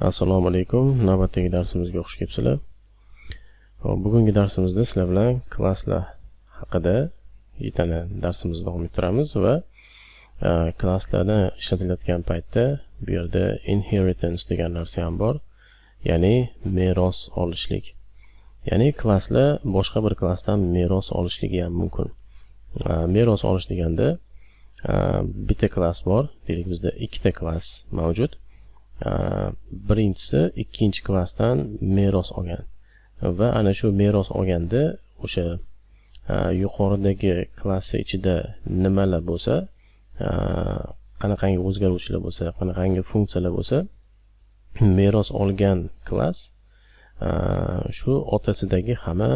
Assalomu alaykum. Navbatdagi darsimizga xush kelibsizlar. Xo'p, bugungi darsimizda sizlar bilan klasslar haqida yetana darsimizni davom ettiramiz va klasslarni ishlatilayotgan paytda bu yerda inheritance degan narsa ham bor. Ya'ni meros olishlik. Ya'ni klasslar boshqa bir klassdan meros olishligi ham mumkin. Meros olish deganda bitta klass bor, deylik bizda ikkita klass mavjud. Birinchisi ikkinchi klassdan meros olgan va ana shu meros olganda o'sha yuqoridagi klassi ichida nimalar bo'lsa, qanaqangi o'zgaruvchilar bo'lsa, qanaqangi funksiyalar bo'lsa, meros olgan klass shu otasidagi hamma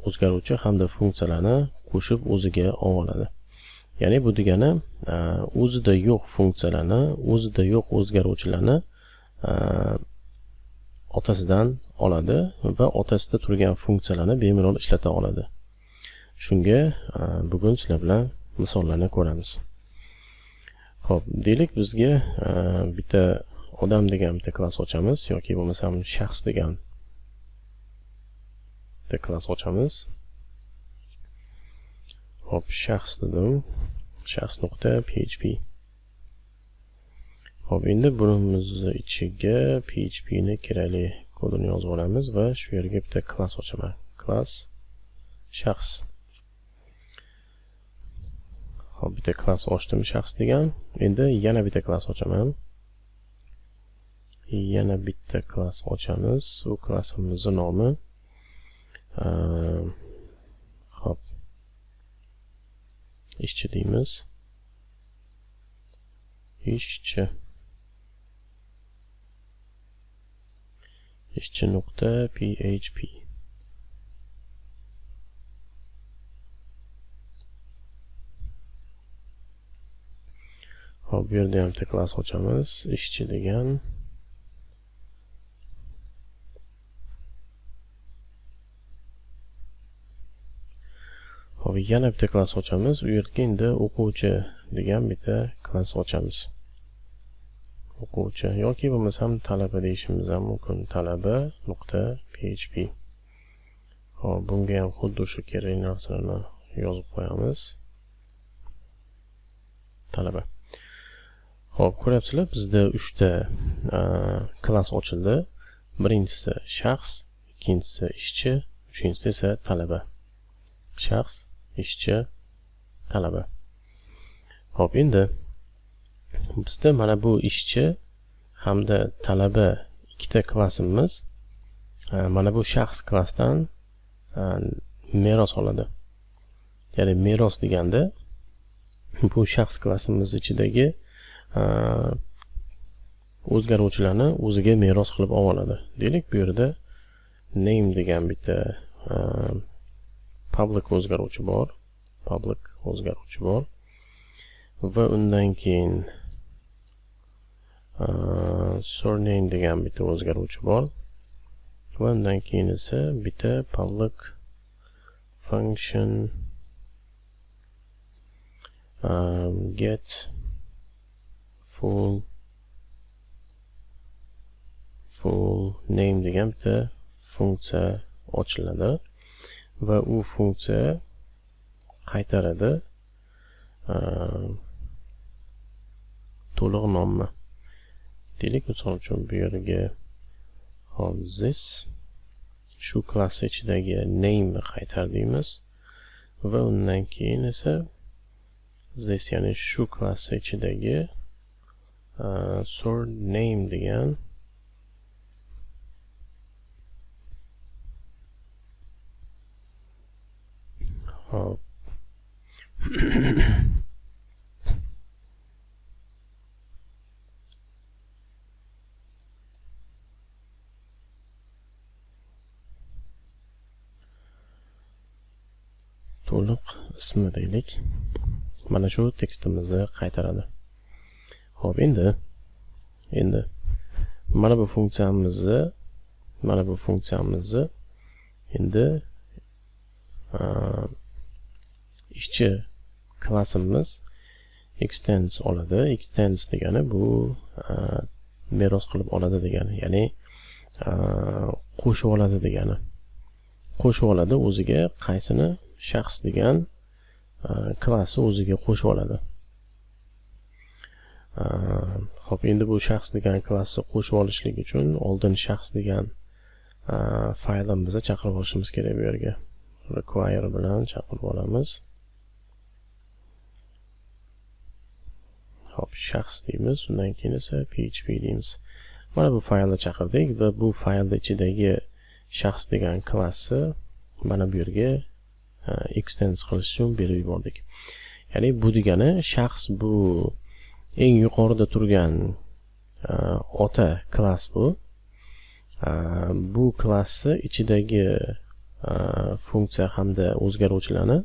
o'zgaruvchi hamda funksiyalarni qo'shib o'ziga oladi. Ya'ni bu degani o'zida yo'q funksiyalarni, o'zida yo'q o'zgaruvchilarni otasidan oladi va otasida turgan funksiyalarni bemalol ishlata oladi. Shunga bugun sizlar bilan misollarni ko'ramiz. Xo'p, deylik bizga bitta odam degan bitta klass ochamiz yoki bo'lmasam shaxs degan bitta klass ochamiz. Xo'p, shaxs dedim. Shaxs.php. Xo'p, endi bunimizni ichiga PHP ni kerakli kodini yozib olamiz va shu yerga bitta klass ochaman. Klass shaxs. Xo'p, bitta klass ochdim shaxs degan. Endi yana bitta klass ochaman. Yana bitta klass ochamiz. U klassimizning nomi xo'p, ishchi deymiz. Ishchi. Ishchi.php. Xo'p, bu yerda ham bitta klass ochamiz. Ishchi degan. Xo'p, yana bitta klass ochamiz. U yerga endi o'quvchi degan bitta klass ochamiz. O'quvchi yoki bo'lmasam talaba deyishimiz ham mumkin. Talaba.php. Xo'p, bunga ham xuddi o'sha kerakli narsalarni yozib qo'yamiz. Talaba. Xo'p, ko'ryapsizlar, bizda 3 ta klass ochildi. Birinchisi shaxs, ikkinchisi ishchi, uchinchisi esa talaba. Shaxs, ishchi, talaba. Xo'p, endi bizda mana bu ishchi hamda talaba ikkita klassimiz mana bu shaxs klassdan meros oladi. Ya'ni meros deganda bu shaxs klassimiz ichidagi o'zgaruvchilarni o'ziga meros qilib oladi. Deylik, bu yerda name degan bitta public o'zgaruvchi bor. Public o'zgaruvchi bor. Va undan keyin surname degan bitta o'zgaruvchi bor. Va undan keyin esa bitta public function get full name degan bitta funksiya ochiladi va u funksiya qaytaradi to'liq nomni. Deylik, misol uchun bu yerga hop this shu klass ichidagi name ni qaytar deymiz va undan keyin esa this, ya'ni shu klass ichidagi surname degan hop to'liq ismi deylik. Mana shu tekstimizni qaytaradi. Xo'p, endi mana bu funksiyamizni endi ishchi klassimiz extends oladi. Extends degani bu meros qilib oladi degani, ya'ni qo'shib oladi degani. Qo'shib oladi o'ziga qaysini? Shaxs degan klassi o'ziga qo'shib oladi. Xo'p, endi bu shaxs degan klassni qo'shib olishlik uchun oldin shaxs degan faylimizni chaqirib olishimiz kerak bu yerga. Require bilan chaqirib olamiz. Xo'p, shaxs deymiz, undan keyin esa php deymiz. Mana bu faylni chaqirdik va bu faylning ichidagi shaxs degan klassi mana bu yerga extend qilish uchun berib yubordik. Ya'ni bu degani shaxs bu eng yuqorida turgan ota klass bu. Bu klassni ichidagi funksiya hamda o'zgaruvchilarni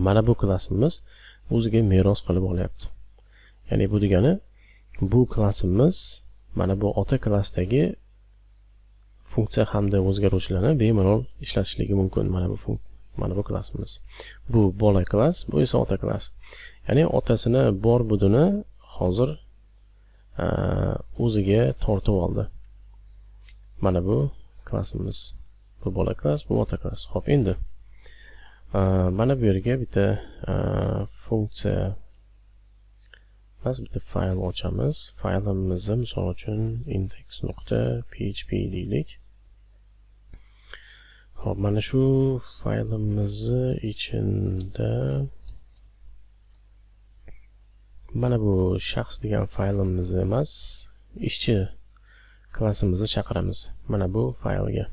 mana bu klassimiz o'ziga meros qilib olyapti. Ya'ni bu degani bu klassimiz mana bu ota klassdagi funksiya hamda o'zgaruvchilarni bemalol ishlatishligi mumkin mana bu klassimiz. Bu bola klass, bu esa ota klass. Ya'ni otasini bor budini hozir o'ziga tortib oldi. Mana bu klassimiz. Bu bola klass, bu ota klass. Xo'p, endi mana bu yerga bitta funksiya emas, bitta fayl ochamiz. Faylimizni misol uchun index.php deylik. Xo'p, mana shu faylimizni ichida mana bu shaxs degan faylimizni emas, ishchi klassimizni chaqiramiz mana bu faylga.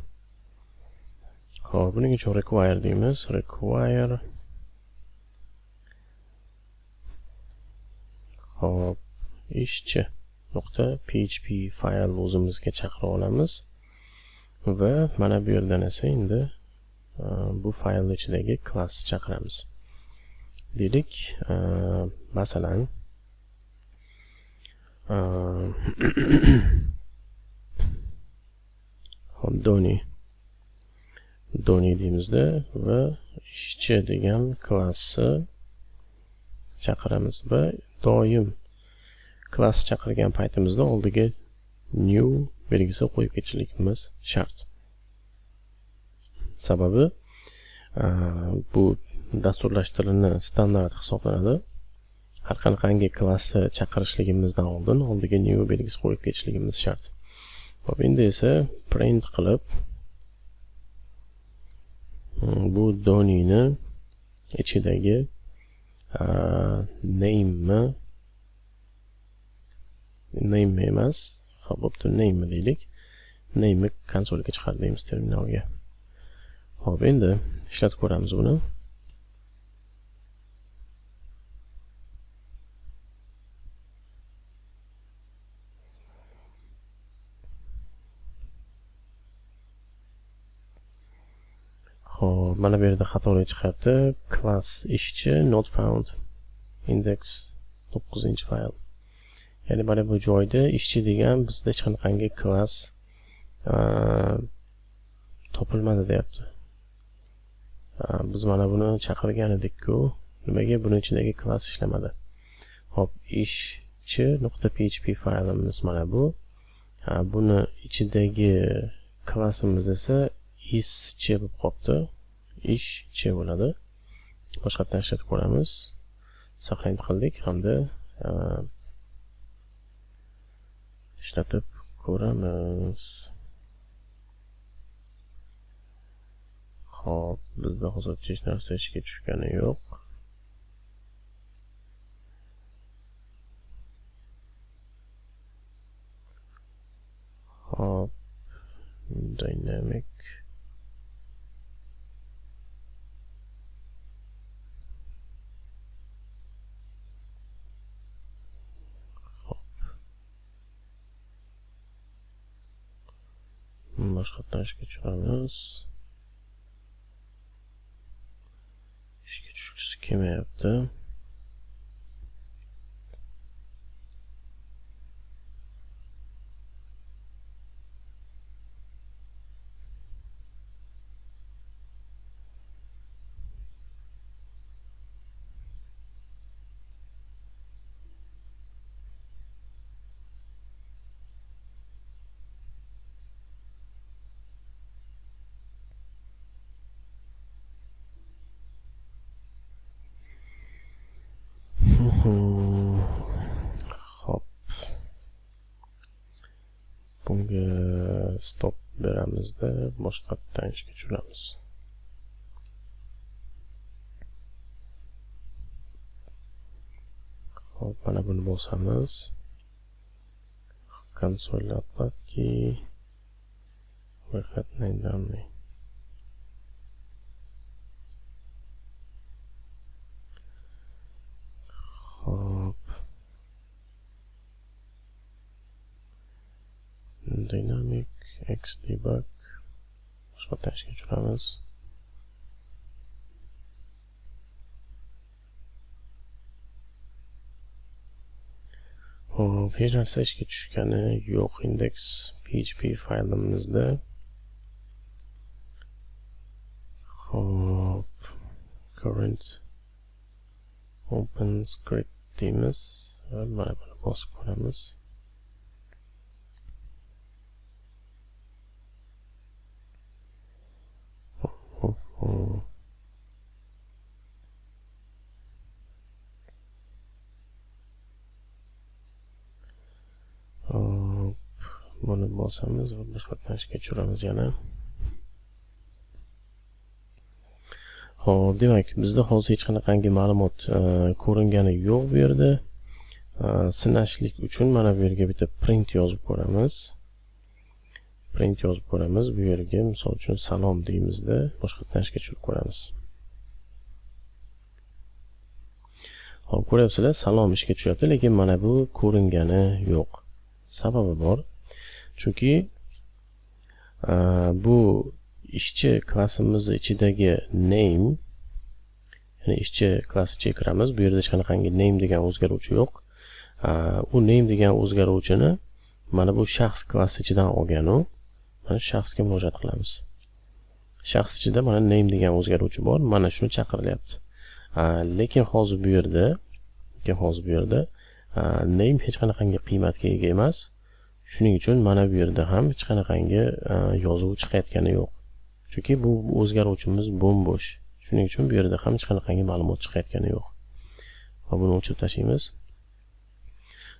Xo'p, buning uchun require deymiz. Require. Xo'p, ishchi.php fayl o'zimizga chaqira olamiz va mana bu yerdan esa endi bu fayl ichidagi klassni chaqiramiz. Deylik, masalan, xo'p, Doni deymizda va ishchi degan klassni chaqiramiz va doim klass chaqirgan paytimizda oldiga new belgisi qo'yib ketishligimiz shart. Sababi bu dasturlash tilini standart hisoblanadi. Har qanaqangi klassni chaqirishligimizdan oldin oldiga new belgisi qo'yib ketishligimiz shart. Xo'p, endi esa print qilib bu Donini ichidagi name emas, xo'p, bo'pti, name deylik. Name'ni konsolga chiqar deymiz, terminalga. Xo'p, endi ishlatib ko'ramiz buni. Xo'p, mana bu yerda xatolik chiqyapti. Class ishchi not found index 9-fayl. Ya'ni mana bu joyda ishchi degan bizda hech qanaqangi klass topilmadi deyapti. Biz mana buni chaqirgan edik-ku. Nimaga buning ichidagi klass ishlamadi? Xo'p, ishchi.php faylimiz mana bu. Buni ichidagi klassimiz esa ischi bo'lib qolibdi. Ishchi bo'ladi. Boshqatdan ishlatib ko'ramiz. Saqlanib qildik hamda ishlatib ko'ramiz. Xo'p, bizda hozircha hech narsa ishga tushgani yo'q. Xo'p, dynamic boshqatdan ishga tushiramiz. Ishga tushgisi kelmayapti. Xo'p. Bunga stop beramizda, boshqatdan ishga tushiramiz. Xo'p, mana buni bosamiz. Консоль отладки, выходные данные. Xo'p. Dynamic Xdebug boshqatdan ishga tushiramiz. Xo'p, hech narsa ishga tushgani yo'q index php faylimizda. Xo'p, current open script deymiz va mana buni bosib ko'ramiz. Buni bosamiz va boshqatdan ishga tushiramiz yana. Xo'p, demak, bizda hozir hech qanaqangi ma'lumot ko'ringani yo'q bu yerda. Sinashlik uchun mana bu yerga bitta print yozib ko'ramiz. Print yozib ko'ramiz. Bu yerga misol uchun salom deymizda, boshqatdan ishga tushirib ko'ramiz. Xo'p, ko'ryapsizlar, salom ishga tushyapti, lekin mana bu ko'ringani yo'q. Sababi bor. Chunki bu ishchi klassimiz ichidagi name, ya'ni ishchi klassi ichiga kiramiz. Bu yerda hech qanaqangi name degan o'zgaruvchi yo'q. U name degan o'zgaruvchini mana bu shaxs klassi ichidan olgan u. Mana shaxsga murojaat qilamiz. Shaxs ichida mana name degan o'zgaruvchi bor, mana shuni chaqirilyapti. Lekin hozir bu yerda, name hech qanaqangi qiymatga ega emas. Shuning uchun mana bu yerda ham hech qanaqangi yozuv chiqayotgani yo'q. Chunki bu o'zgaruvchimiz bo'm-bo'sh. Shuning uchun bu yerda ham hech qanaqangi ma'lumot chiqayotgani yo'q. Va buni o'chirib tashlaymiz.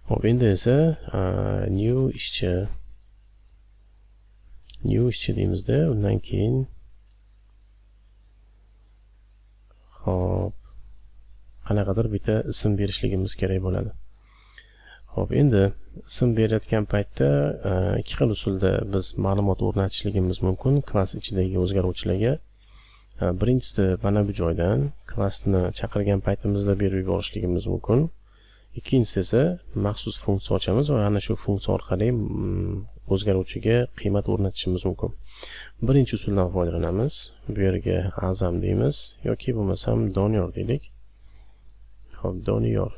Xo'p, endi esa new ishchi deymizda, undan keyin xo'p, qanaqadir bitta ism berishligimiz kerak bo'ladi. Xo'p, endi ism berayotgan paytda ikki xil usulda biz ma'lumot o'rnatishligimiz mumkin klass ichidagi o'zgaruvchilarga. Birinchisi mana bu joydan klassni chaqirgan paytimizda berib yuborishligimiz mumkin. Ikkinchisi esa maxsus funksiya ochamiz va ana shu funksiya orqali o'zgaruvchiga qiymat o'rnatishimiz mumkin. Birinchi usuldan foydalanamiz. Bu yerga Azam deymiz yoki bo'lmasam Doniyor deylik. Xo'p, Doniyor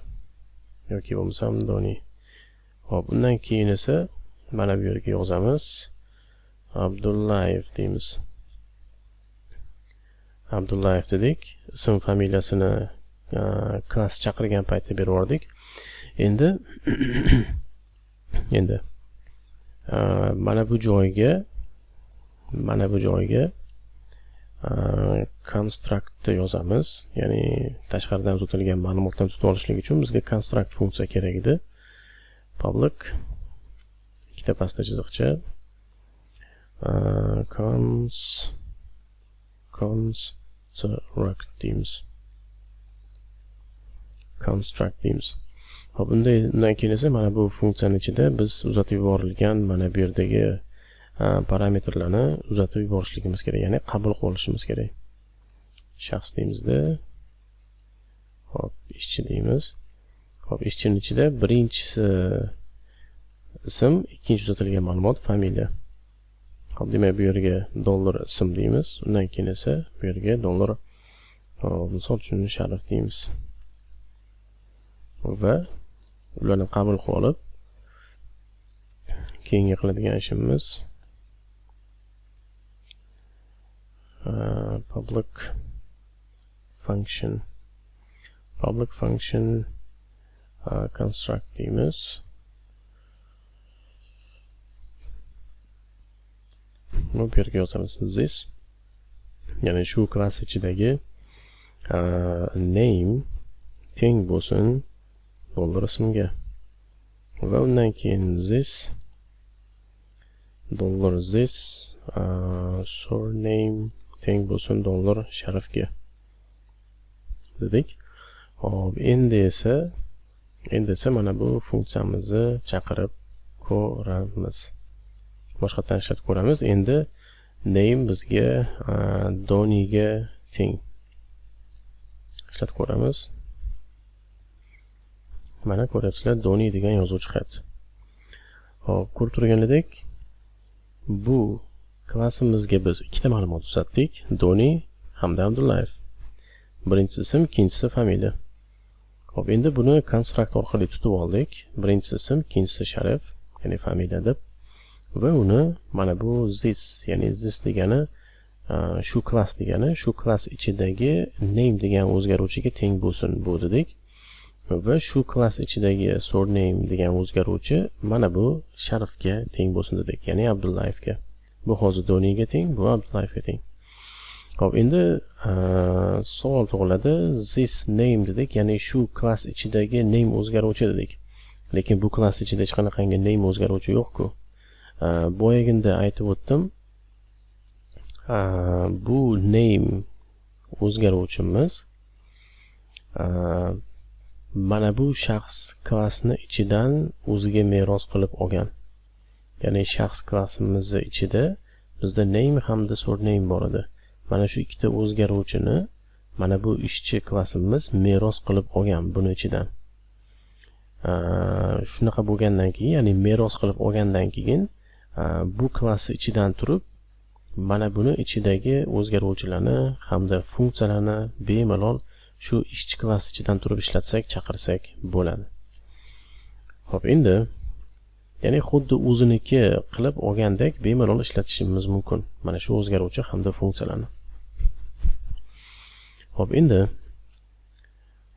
yoki bo'lmasam Doni. Xo'p, undan keyin esa mana bu yerga yozamiz. Abdullayev deymiz. Abdullayev dedik. Ism familiyasini klass chaqirgan paytda berib yubordik. Endi endi mana bu joyga constructni yozamiz. Ya'ni tashqaridan uzatilgan ma'lumotlarni tutib olishlik uchun bizga construct funksiya kerak edi. Public ikkita pastda chiziqcha construct deymiz. Construct deymiz. Xo'p, undan keyin esa mana bu funksiyaning ichida biz uzatib yuborilgan mana bu yerdagi parametrlarni uzatib yuborishligimiz kerak, ya'ni qabul qilib olishimiz kerak. Shaxs deymizda. Xo'p, ishchi deymiz. Xo'p, ishchining ichida birinchisi ism, ikkinchi uzatilgan ma'lumot familiya. Xo'p, demak bu yerga dollar ism deymiz. Undan keyin esa bu yerga dollar, misol uchun sharif deymiz. Va ularni qabul qilib olib, keyingi qiladigan ishimiz public function construct deymiz. Bu yerga yozamiz this, ya'ni shu klass ichidagi name teng bo'lsin dollar ismga va undan keyin this dollar this surname teng bo'lsin dollar sharifga dedik. Hop, endi esa mana bu funksiyamizni chaqirib ko'ramiz. Boshqatdan ishlatib ko'ramiz. Endi name bizga Doniga teng. Ishlatib ko'ramiz. Mana ko'ryapsizlar, Doni degan yozuv chiqyapti. Hop, ko'rib turganidek, bu klassimizga biz ikkita ma'lumot uzatdik. Doni hamda Abdullayev. Birinchisi ism, ikkinchisi familiya. Hop, endi buni konstrukt orqali tutib oldik. Birinchisi ism, ikkinchisi sharif, ya'ni familiya deb. Va uni mana bu this, ya'ni this degani shu klass degani, shu klass ichidagi name degan o'zgaruvchiga teng bo'lsin bu dedik. Va shu klass ichidagi surname degan o'zgaruvchi mana bu sharifga teng bo'lsin dedik, ya'ni Abdullayevga. Bu hozir Doniga teng, bu Abdullayevga teng. Hop, endi savol tug'iladi. This name dedik, ya'ni shu klass ichidagi name o'zgaruvchi dedik. Lekin bu klass ichida hech qanaqangi name o'zgaruvchi yo'q-ku. Boyaginda aytib o'tdim. Bu name o'zgaruvchimiz mana bu shaxs klassni ichidan o'ziga meros qilib olgan. Ya'ni shaxs klassimizni ichida bizda name hamda surname bor edi. Mana shu ikkita o'zgaruvchini mana bu ishchi klassimiz meros qilib olgan buni ichidan. Shunaqa bo'lgandan keyin, ya'ni meros qilib olgandan keyin bu klassni ichidan turib mana buni ichidagi o'zgaruvchilarni hamda funksiyalarni bemalol shu ishchi klass ichidan turib ishlatsak, chaqirsak bo'ladi. Xo'p, endi ya'ni xuddi o'ziniki qilib olgandek bemalol ishlatishimiz mumkin mana shu o'zgaruvchi hamda funksiyalarni. Xo'p, endi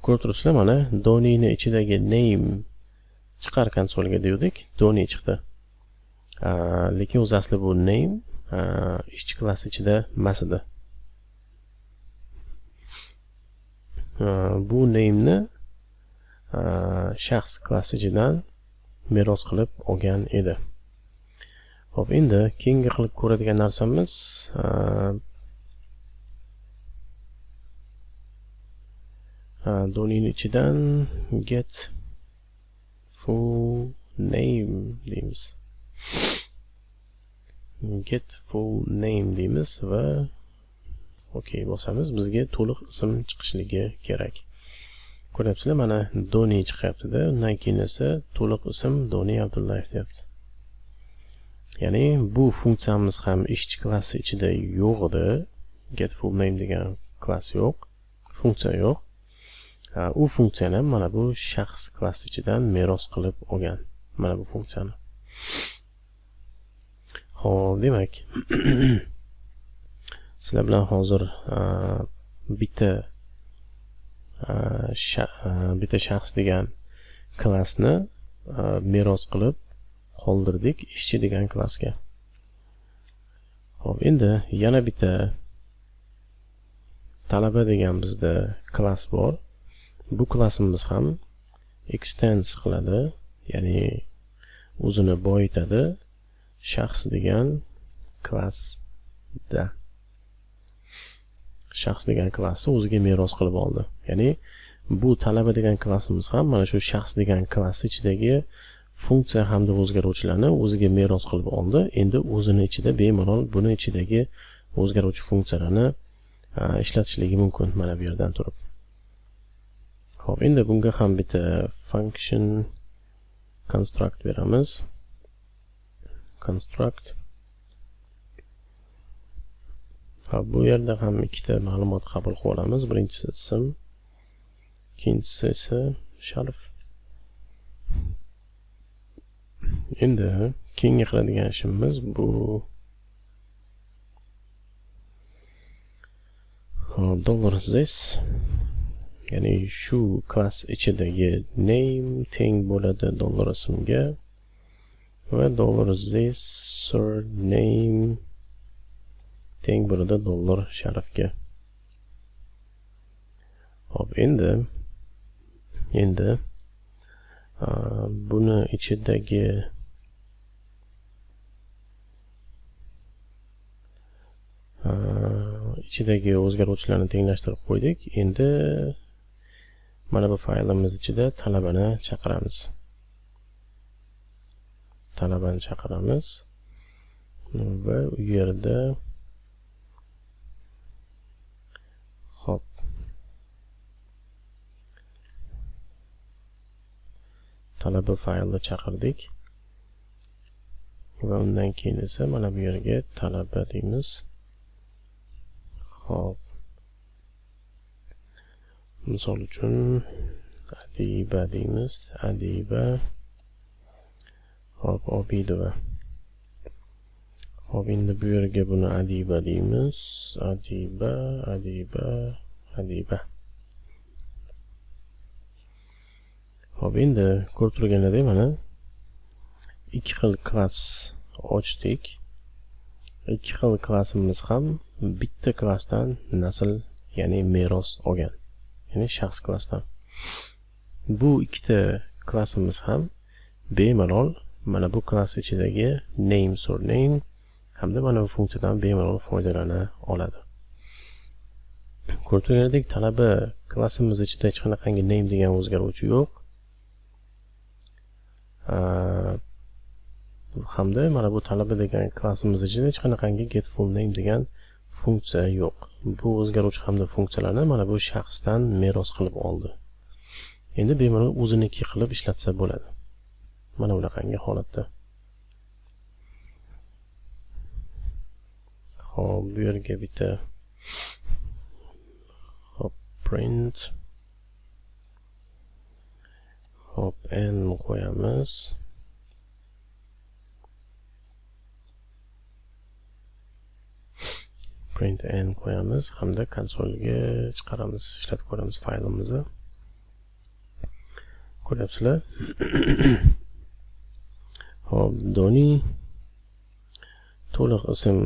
ko'rib turibsizlar, mana Donini ichidagi name chiqar konsolga degandik, Doni chiqdi. Lekin o'zi asli bu name ishchi klass ichida emas edi. Bu name'ni shaxs klassi ichidan meros qilib olgan edi. Xo'p, endi keyingi qilib ko'radigan narsamiz Donini ichidan get full name deymiz. Get full name deymiz va okey bosamiz, bizga to'liq ism chiqishligi kerak. Ko'ryapsizlar, mana Doni chiqyapti-da, undan keyin esa to'liq ism Doni Abdullayev deyapti. Ya'ni bu funksiyamiz ham ishchi klassi ichida yo'q edi. Get full name degan klass yo'q, funksiya yo'q. U funksiyani ham mana bu shaxs klassi ichidan meros qilib olgan. Mana bu funksiyani. Xo'p, demak, sizlar bilan hozir bitta shaxs degan klassni meros qilib qoldirdik ishchi degan klassga. Xo'p, endi yana bitta talaba degan bizda klass bor. Bu klassimiz ham extends qiladi, ya'ni o'zini boyitadi shaxs degan klassda. Shaxs degan klassni o'ziga meros qilib oldi. Ya'ni bu talaba degan klassimiz ham mana shu shaxs degan klass ichidagi funksiya hamda o'zgaruvchilarni o'ziga meros qilib oldi. Endi o'zini ichida bemalol buni ichidagi o'zgaruvchi funksiyalarni ishlatishligi mumkin mana bu yerdan turib. Xo'p, endi bunga ham bitta function construct beramiz. Construct. Ha, bu yerda ham ikkita ma'lumot qabul qilib olamiz. Birinchisi ism, ikkinchisi esa sharf. Endi keyingi qiladigan ishimiz bu $this, ya'ni shu klass ichidagi name teng bo'ladi $ismga va $this surname teng bo'ladi $sharifga. Xo'p, endi Buni ichidagi o'zgaruvchilarni tenglashtirib qo'ydik. Endi mana bu faylimiz ichida talabani chaqiramiz. Talabani chaqiramiz va u yerda hop talaba faylni chaqirdik va undan keyin esa mana bu yerga talaba deymiz. Hop, misol uchun Adiba deymiz. Adiba hop Obidova. Hop, endi bu yerga buni Adiba deymiz. Adiba, Adiba, Adiba. Hop, endi ko'rib turganlaridek mana ikki xil klass ochdik. Ikki xil klassimiz ham bitta klassdan nasl, ya'ni meros olgan, ya'ni shaxs klassdan. Bu ikkita klassimiz ham bemalol mana bu klass ichidagi name, surname hamda mana bu funksiyadan bemalol foydalana oladi. Ko'rib turganidek talaba klassimiz ichida hech qanaqangi name degan o'zgaruvchi yo'q. Hamda mana bu talaba degan klassimiz ichida hech qanaqangi get full name degan funksiya yo'q. Bu o'zgaruvchi hamda funksiyalarni mana bu shaxsdan meros qilib oldi. Endi bemalol o'ziniki qilib ishlatsa bo'ladi. Mana bunaqangi holatda. Xo'p, bu yerga bitta hop print hop n qo'yamiz. Print n qo'yamiz hamda konsolga chiqaramiz, ishlatib ko'ramiz faylimizni. Ko'ryapsizlar. Hop, Doni to'liq ism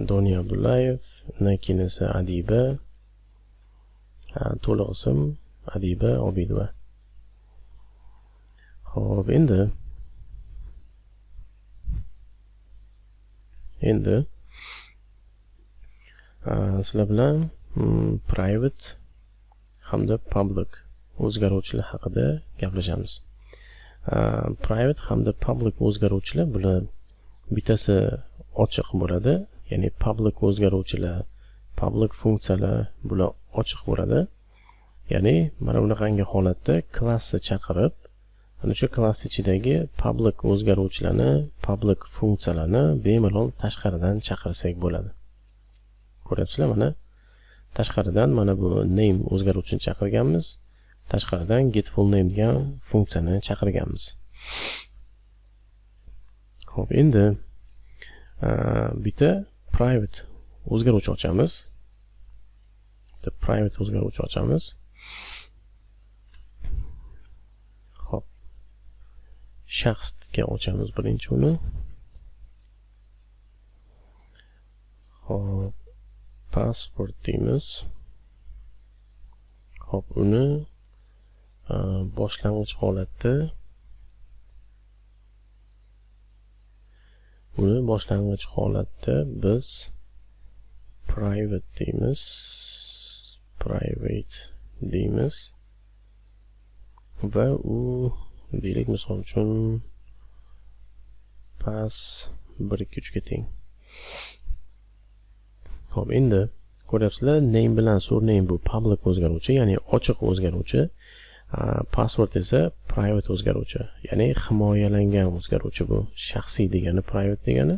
Doni Abdullayev, undan keyin esa Adiba, to'liq ism Adiba Obidova. Hop, endi sizlar bilan private hamda public o'zgaruvchilar haqida gaplashamiz. Private hamda public o'zgaruvchilar bular bittasi ochiq bo'ladi, ya'ni public o'zgaruvchilar, public funksiyalar bular ochiq bo'ladi. Ya'ni mana bunaqangi holatda klassni chaqirib, ana shu klass ichidagi public o'zgaruvchilarni, public funksiyalarni bemalol tashqaridan chaqirsak bo'ladi. Ko'ryapsizlar, mana tashqaridan mana bu name o'zgaruvchini chaqirganmiz, tashqaridan get full name degan funksiyani chaqirganmiz. Xo'p, endi bitta private o'zgaruvchi ochamiz. Bitta private o'zgaruvchi ochamiz. Xo'p, shaxsga ochamiz birinchi uni. Xo'p, pasport deymiz. Xo'p, uni boshlang'ich holatda biz private deymiz, private deymiz va u deylik misol uchun pas 1 2 3 ga teng. Xo'p, endi ko'ryapsizlar, name bilan surname bu public o'zgaruvchi, ya'ni ochiq o'zgaruvchi. Password esa private o'zgaruvchi, ya'ni himoyalangan o'zgaruvchi, bu shaxsiy degani, private degani.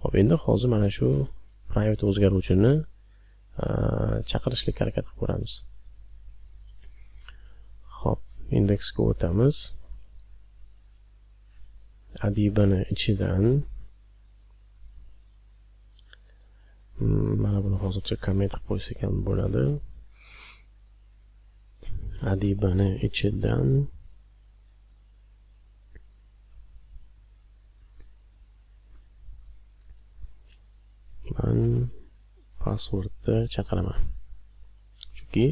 Xo'p, endi hozir mana shu private o'zgaruvchini chaqirishga harakat qilib ko'ramiz. Xo'p, indeksga o'tamiz. Adibani ichidan mana buni hozircha comment qilib qo'ysak ham bo'ladi. Adibani ichidan man passwordni chaqiraman. Chunki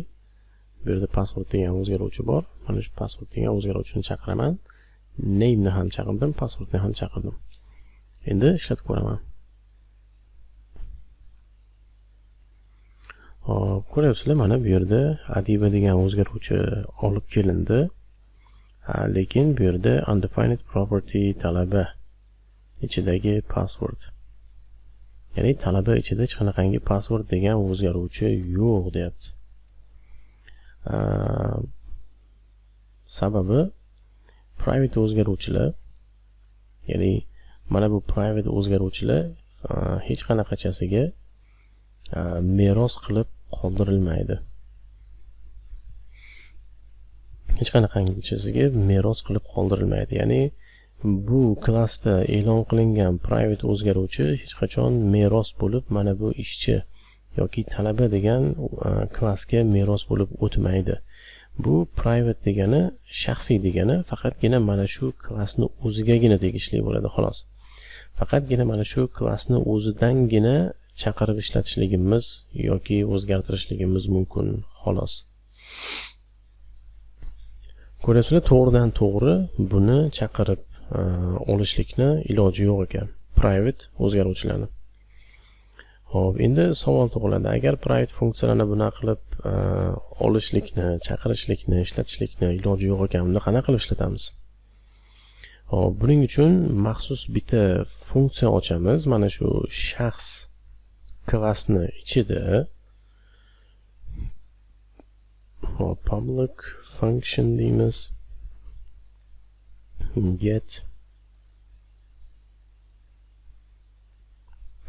bu yerda password degan o'zgaruvchi bor. Mana shu password degan o'zgaruvchini chaqiraman. Name'ni ham chaqirdim, passwordni ham chaqirdim. Endi ishlatib ko'raman. Hop, ko'ryapsizlar, mana bu yerda Adiba degan o'zgaruvchi olib kelindi. Lekin bu yerda undefined property talaba ichidagi password. Ya'ni talaba ichida hech qanaqangi password degan o'zgaruvchi yo'q deyapti. Sababi private o'zgaruvchilar, ya'ni mana bu private o'zgaruvchilar hech qanaqachasiga meros qilib qoldirilmaydi. Hech qanaqanchasiga meros qilib qoldirilmaydi. Ya'ni bu klassda e'lon qilingan private o'zgaruvchi hech qachon meros bo'lib mana bu ishchi yoki talaba degan klassga meros bo'lib o'tmaydi. Bu private degani shaxsiy degani, faqatgina mana shu klassni o'zigagina tegishli bo'ladi, xolos. Faqatgina mana shu klassni o'zidangina chaqirib ishlatishligimiz yoki o'zgartirishligimiz mumkin, xolos. Ko'ryapsizlar, to'g'ridan to'g'ri buni chaqirib olishlikni iloji yo'q ekan private o'zgaruvchilarni. Xo'p, endi savol tug'iladi. Agar private funksiyalarni bunaqa qilib olishlikni, chaqirishlikni, ishlatishlikni iloji yo'q ekan, unda qanaqa qilib ishlatamiz? Xo'p, buning uchun maxsus bitta funksiya ochamiz. Mana shu shaxs klassni ichida. Xo'p, public function deymiz. Get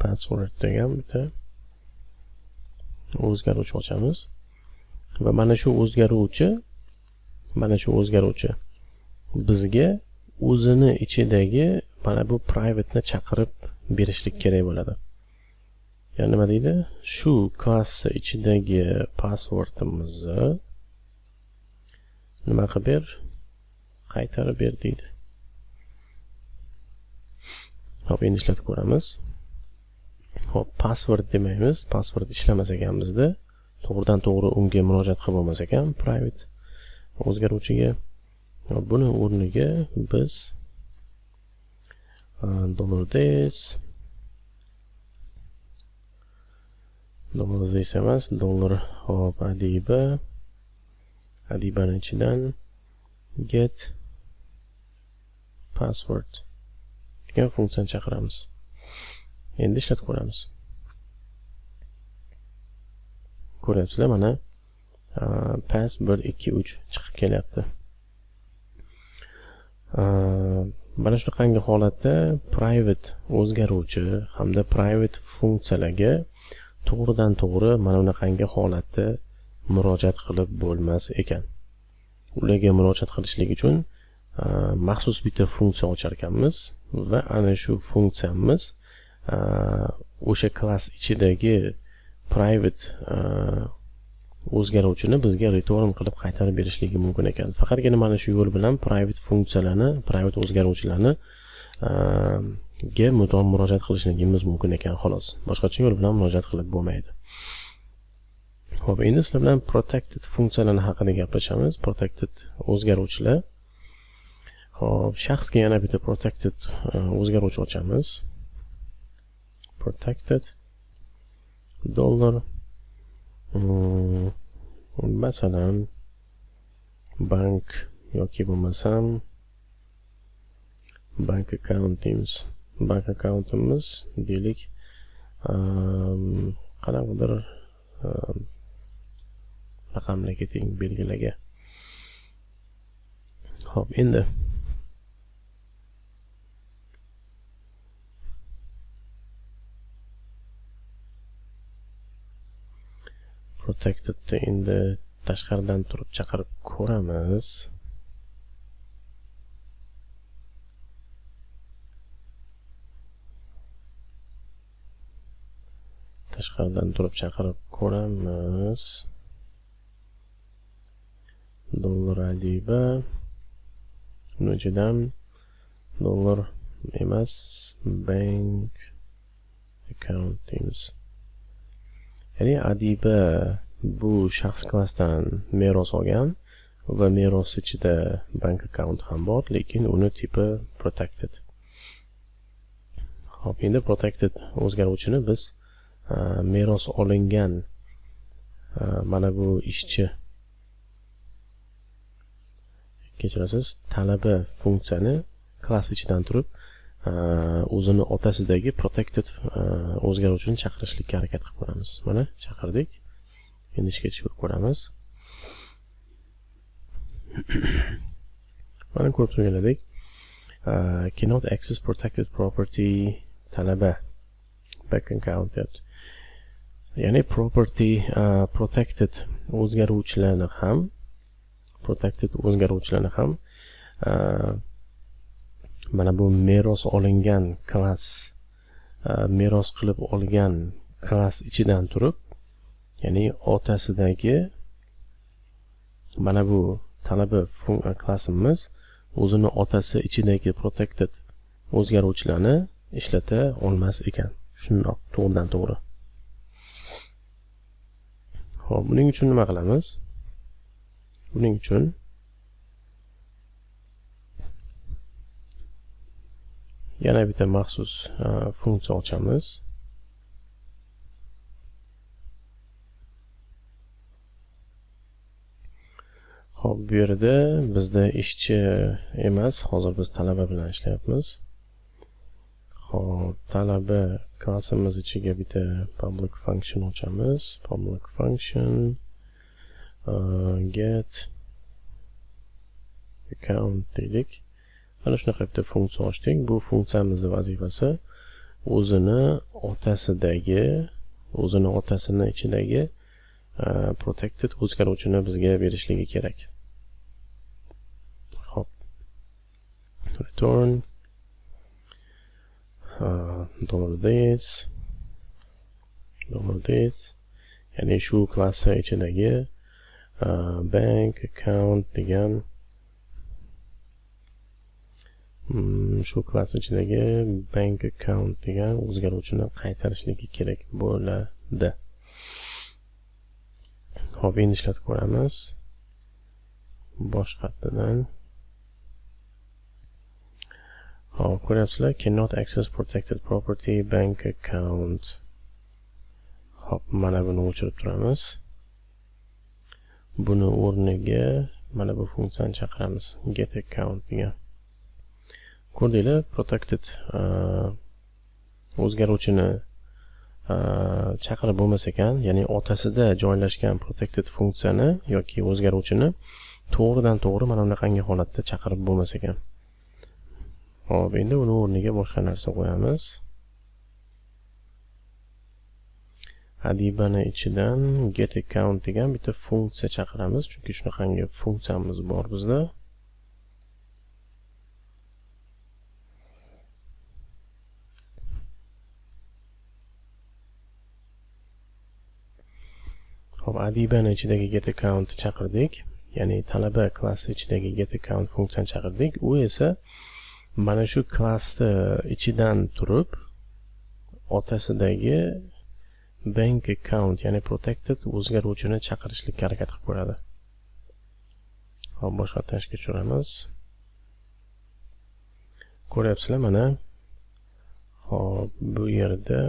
password degan bitta o'zgaruvchi ochamiz va mana shu o'zgaruvchi bizga o'zini ichidagi mana bu private'ni chaqirib berishlik kerak bo'ladi. Ya'ni nima deydi? Shu klass ichidagi passwordimizni nima qilib ber? Qaytarib ber deydi. Hop, endi ishlatib ko'ramiz. Hop, password demaymiz. Password ishlamas ekan bizda. To'g'ridan to'g'ri unga murojaat qilib bo'lmas ekan private o'zgaruvchiga. Hop, buni o'rniga biz $this $this emas, dollar hop adiba adibani ichidan get password degan funksiyani chaqiramiz. Endi ishlatib ko'ramiz. Ko'ryapsizlar, mana pass 1 2 3 chiqib kelyapti. Mana shunaqangi holatda private o'zgaruvchi hamda private funksiyalarga to'g'ridan to'g'ri mana bunaqangi holatda murojaat qilib bo'lmas ekan. Ularga murojaat qilishlik uchun maxsus bitta funksiya ochar ekanmiz va ana shu funksiyamiz o'sha klass ichidagi private o'zgaruvchini bizga return qilib qaytarib berishligi mumkin ekan. Faqatgina mana shu yo'l bilan private funksiyalarni, private o'zgaruvchilarni ga murojaat qilishligimiz mumkin ekan, xolos. Boshqacha yo'l bilan murojaat qilib bo'lmaydi. Xo'p, endi sizlar bilan protected funksiyalarni haqida gaplashamiz. Protected o'zgaruvchilar. Xo'p, shaxsga yana bitta protected o'zgaruvchi ochamiz. Protected dollar masalan bank yoki bo'lmasam bank account deymiz. Bank akkauntimiz deylik qanaqadir raqamlarga teng belgilarga. Xo'p, endi protectedni endi tashqaridan turib chaqirib ko'ramiz. Tashqaridan turib chaqirib ko'ramiz. Dollar adiba uni ichidan dollar emas, bank account deymiz. Ya'ni adiba bu shaxs klassdan meros olgan Va meros ichida bank account ham bor, lekin uni tipi protected. Xo'p, endi protected o'zgaruvchini biz meros olingan mana bu ishchi, kechirasiz, talaba funksiyani klass ichidan turib o'zini otasidagi protected o'zgaruvchini chaqirishlikka harakat qilib ko'ramiz. Mana chaqirdik. Endi ishga tushirib ko'ramiz. Mana ko'rib turganlaridek, cannot access protected property talaba bank account deyapti. Ya'ni property protected o'zgaruvchilarni ham mana bu meros olingan klass, meros qilib olgan klass ichidan turib, ya'ni otasidagi mana bu talaba klassimiz o'zini otasi ichidagi protected o'zgaruvchilarni ishlata olmas ekan. Shundoq to'g'ridan to'g'ri. Xo'p, buning uchun nima qilamiz? Buning uchun yana bitta maxsus funksiya ochamiz. Xo'p, bu yerda bizda ishchi emas, hozir biz talaba bilan ishlayapmiz. Xo'p, talaba klassimiz ichiga bitta public function ochamiz. Public function get account deylik. Mana shunaqa bitta funksiya ochdik. Bu funksiyamizning vazifasi o'zini otasidagi, o'zini otasini ichidagi protected o'zgaruvchini bizga berishligi kerak. Xo'p. Return $this $this, ya'ni shu klassa ichidagi bank account degan shu klass ichidagi bank account degan o'zgaruvchini qaytarishligi kerak bo'ladi. Xo'p, endi ishlatib ko'ramiz. Boshqatdan. Xo'p, ko'ryapsizlar, cannot access protected property bank account. Xo'p, mana buni o'chirib turamiz. Buni o'rniga mana bu funksiyani chaqiramiz, get account degan. Ko'rdinglar, protected o'zgaruvchini chaqirib bo'lmas ekan, ya'ni otasida joylashgan protected funksiyani yoki o'zgaruvchini to'g'ridan to'g'ri mana bunaqangi holatda chaqirib bo'lmas ekan. Xo'p, endi uni o'rniga boshqa narsa qo'yamiz. Adibani ichidan get account degan bitta funksiya chaqiramiz, chunki shunaqangi funksiyamiz bor bizda. Xo'p, adibani ichidagi get account chaqirdik, ya'ni talaba klassi ichidagi get account funksiyani chaqirdik. U esa mana shu klassni ichidan turib otasidagi bank account, ya'ni protected o'zgaruvchini chaqirishlikka harakat qilib ko'radi. Xo'p, boshqatdan ishga tushiramiz. Ko'ryapsizlar mana. Xo'p, bu yerda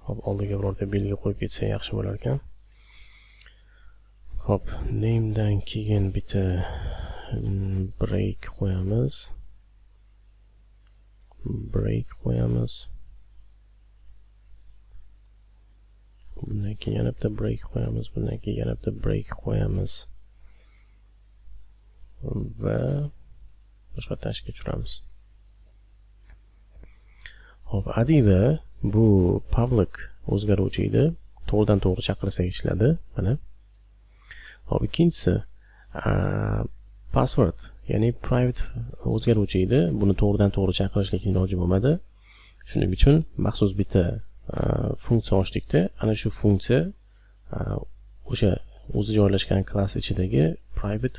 xo'p, oldiga birorta belgi qo'yib ketsa yaxshi bo'lar ekan. Xo'p, name dan keyin bitta break qo'yamiz. Break qo'yamiz. Bundan keyin yana bitta break qo'yamiz, bundan keyin yana bitta break qo'yamiz. Va boshqa tashkil tushiramiz. Xo'p, adiba bu public o'zgaruvchi edi. To'g'ridan to'g'ri chaqirsak ishladi, mana. Xo'p, ikkinchisi password, ya'ni private o'zgaruvchi edi. Buni to'g'ridan to'g'ri chaqirishlik iloji bo'lmadi. Shuning uchun maxsus bitta funksiya ochdikda, ana shu funksiya o'sha o'zi joylashgan klass ichidagi private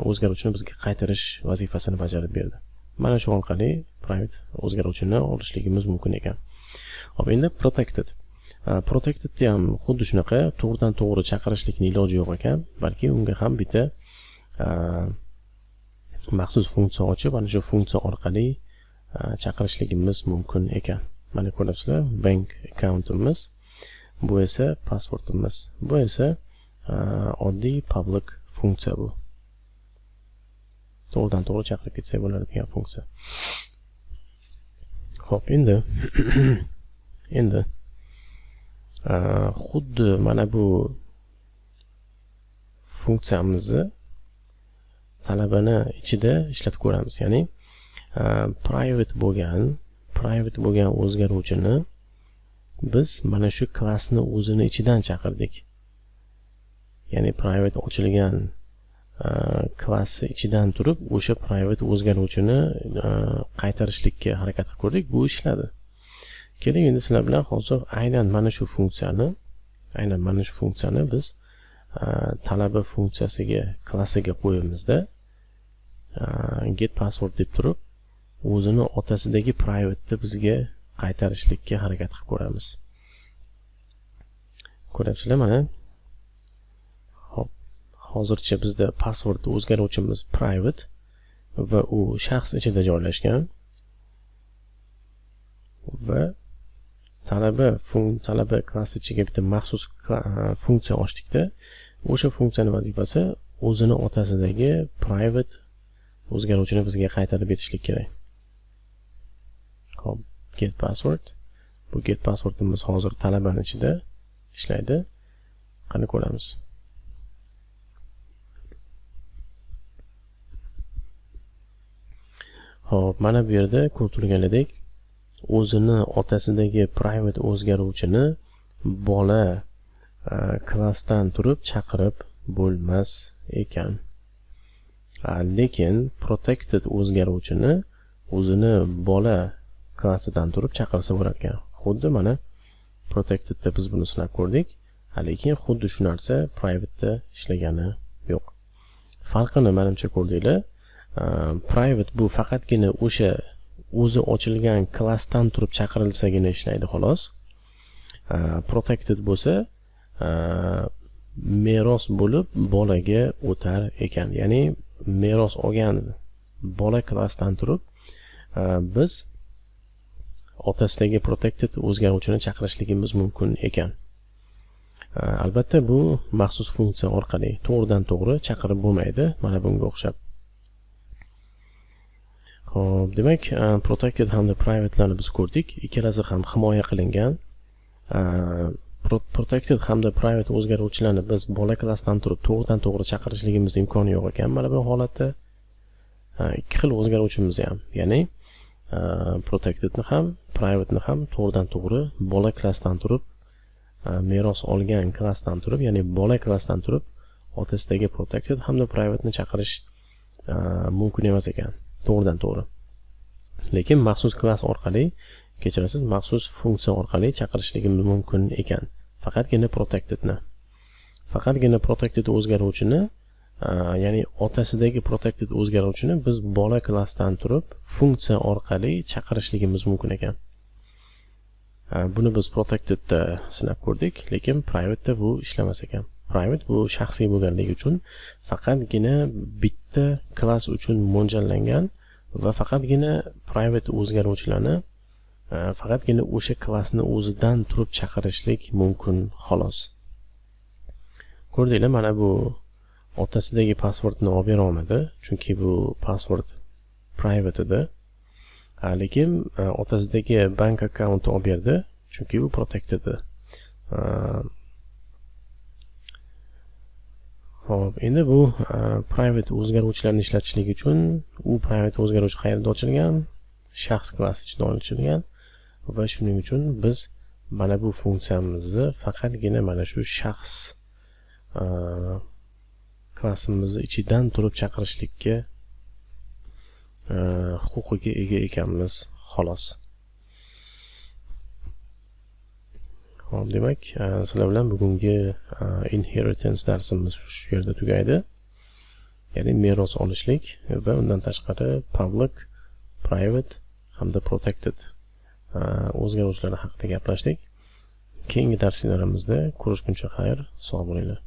o'zgaruvchini bizga qaytarish vazifasini bajarib berdi. Mana shu orqali private o'zgaruvchini olishligimiz mumkin ekan. Xo'p, endi protected. Protectedni ham xuddi shunaqa to'g'ridan to'g'ri chaqirishlikni iloji yo'q ekan, balki unga ham bitta maxsus funksiya ochib, ana shu funksiya orqali chaqirishligimiz mumkin ekan. Mana ko'ryapsizlar, bank akkauntimiz, bu esa pasportimiz, bu esa oddiy public funksiya bu. To'g'ridan to'g'ri chaqirib ketsak bo'ladigan funksiya. Xo'p, endi xuddi mana bu funksiyamizni talabani ichida ishlatib ko'ramiz. Ya'ni private bo'lgan o'zgaruvchini biz mana shu klassni o'zini ichidan chaqirdik. Ya'ni private ochilgan klassi ichidan turib o'sha private o'zgaruvchini qaytarishlikka harakat qilib ko'rdik, bu ishladi. Keling, endi sizlar bilan hozir aynan mana shu funksiyani biz talaba funksiyasiga, klassiga qo'yamizda, get password deb turib o'zini otasidagi private'ni bizga qaytarishlikka harakat qilib ko'ramiz. Ko'ryapsizlar, mana. Hop, hozircha bizda password o'zgaruvchimiz private va u shaxs ichida joylashgan va talaba klassi ichiga bitta maxsus funksiya ochdikda, o'sha funksiyani vazifasi o'zini otasidagi private o'zgaruvchini bizga qaytarib berishlik kerak. Hop, get password. Bu get passwordimiz hozir talabani ichida ishlaydi. Qani, ko'ramiz. Hop, mana bu yerda ko'rib turganidek, o'zini otasidagi private o'zgaruvchini bola klassdan turib chaqirib bo'lmas ekan. Lekin protected o'zgaruvchini o'zini bola klassidan turib chaqirsa bo'lar ekan. Xuddi mana protectedda biz buni sinab ko'rdik, lekin xuddi shu narsa private'da ishlagani yo'q. Farqini manimcha ko'rdinglar. Private bu faqatgina o'sha o'zi ochilgan klassdan turib chaqirilsagina ishlaydi, xolos. Protected bo'lsa meros bo'lib bolaga o'tar ekan. Ya'ni meros olgan bola klassdan turib biz otasidagi protected o'zgaruvchini chaqirishligimiz mumkin ekan. Albatta, bu maxsus funksiya orqali, to'g'ridan to'g'ri chaqirib bo'lmaydi mana bunga o'xshab. Xo'p, demak, protected hamda private'larni biz ko'rdik. Ikkalasi ham himoya qilingan. Protected hamda private o'zgaruvchilarni biz bola klassdan turib to'g'ridan to'g'ri chaqirishligimiz imkoni yo'q ekan mana bu holatda. Ikki xil o'zgaruvchimiz ham, ya'ni protectedni ham, privateni ham to'g'ridan to'g'ri bola klassdan turib, meros olgan klassdan turib, ya'ni bola klassdan turib otasidagi protected hamda privateni chaqirish mumkin emas ekan to'g'ridan to'g'ri. Lekin maxsus klass orqali, kechirasiz, maxsus funksiya orqali chaqirishligimiz mumkin ekan. Faqatgina protectedni. Faqatgina protected o'zgaruvchini, ya'ni otasidagi protected o'zgaruvchini biz bola klassdan turib funksiya orqali chaqirishligimiz mumkin ekan. Buni biz protectedda sinab ko'rdik, lekin privateda bu ishlamas ekan. Private bu shaxsiy bo'lganligi uchun faqatgina bitta klass uchun mo'ljallangan va faqatgina private o'zgaruvchilarni faqatgina o'sha klassni o'zidan turib chaqirishlik mumkin, xolos. Ko'rdinglar, mana bu otasidagi pasportni olib bera olmadi, chunki bu pasport private edi. Lekin otasidagi bank akkauntni olib berdi, chunki bu protected edi. Xo'p, endi bu private o'zgaruvchilarni ishlatishlik uchun, u private o'zgaruvchi qayerda ochilgan? Shaxs klassi ichida ochilgan va shuning uchun biz mana bu funksiyamizni faqatgina mana shu shaxs klassimizni ichidan turib chaqirishlikka huquqiga ega ekanmiz, xolos. Xo'p, demak, sizlar bilan bugungi inheritance darsimiz shu yerda tugaydi. Ya'ni meros olishlik va undan tashqari public, private hamda protected o'zgaruvchilar haqida gaplashdik. Keyingi darslarimizda ko'rishguncha xayr, sog' bo'linglar.